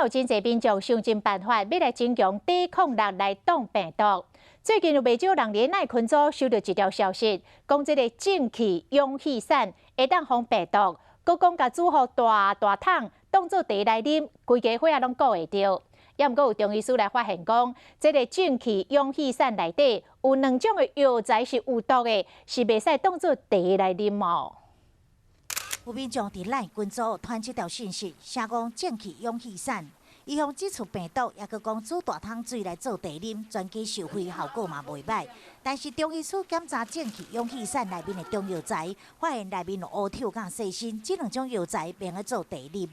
馬有真濟民眾想盡辦法，欲來增強抵抗力來擋病毒。最近有袂少人佇 LINE 群組收到一條消息，講這个正氣勇氣散會當防病毒，閣講共煮予大大桶當做茶來啉，規家伙仔攏顧會著。猶毋過有中醫師來發現講，這个正氣勇氣散內底有兩種的藥材是有毒的，是袂使當做茶來啉哦。有民眾佇 LINE 群組傳這條訊息，寫講正氣勇氣散，預防這次病毒，抑閣講煮大桶水來做茶啉，全家受惠效果嘛袂䆀。但是中醫師檢查正氣勇氣散內面的中藥材，發現內面有烏頭佮細辛，這兩種藥材袂用做茶啉。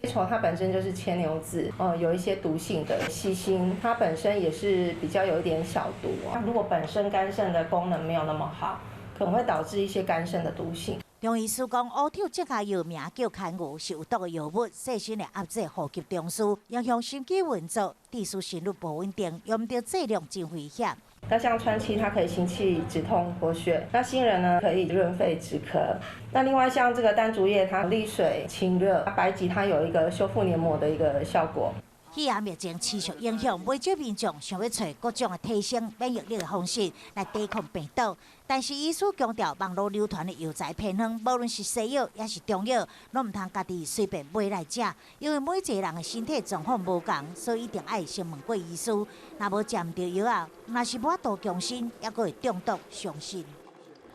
蟲它本身就是牽牛子，哦，有一些毒性的。細辛它本身也是比較有一點小毒啊。如果本身肝腎的功能沒有那麼好，可能會導致一些肝腎的毒性。中醫師講，烏頭這個藥名叫牽牛，是有毒的藥物，細辛會壓制呼吸中樞，影響心肌運作，致使心律無穩定，用毋著劑量真危險。那像川七，它可以行氣止痛活血；那杏仁呢，可以潤肺止咳。那另外像這個單竹葉，它利水清熱；白芨它有一個修復黏膜的一個效果。肺炎疫情持續影響，袂少民眾想欲揣各種的提升免疫力的方式來抵抗病毒。但是醫師強調，網路流傳的藥材偏方，無論是西藥抑是中藥，攏毋通家己隨便買來食，因為每一个人的身體狀況無仝，所以一定愛先問過醫師。若無食毋著藥仔，若是無法度強身，猶閣會中毒傷身。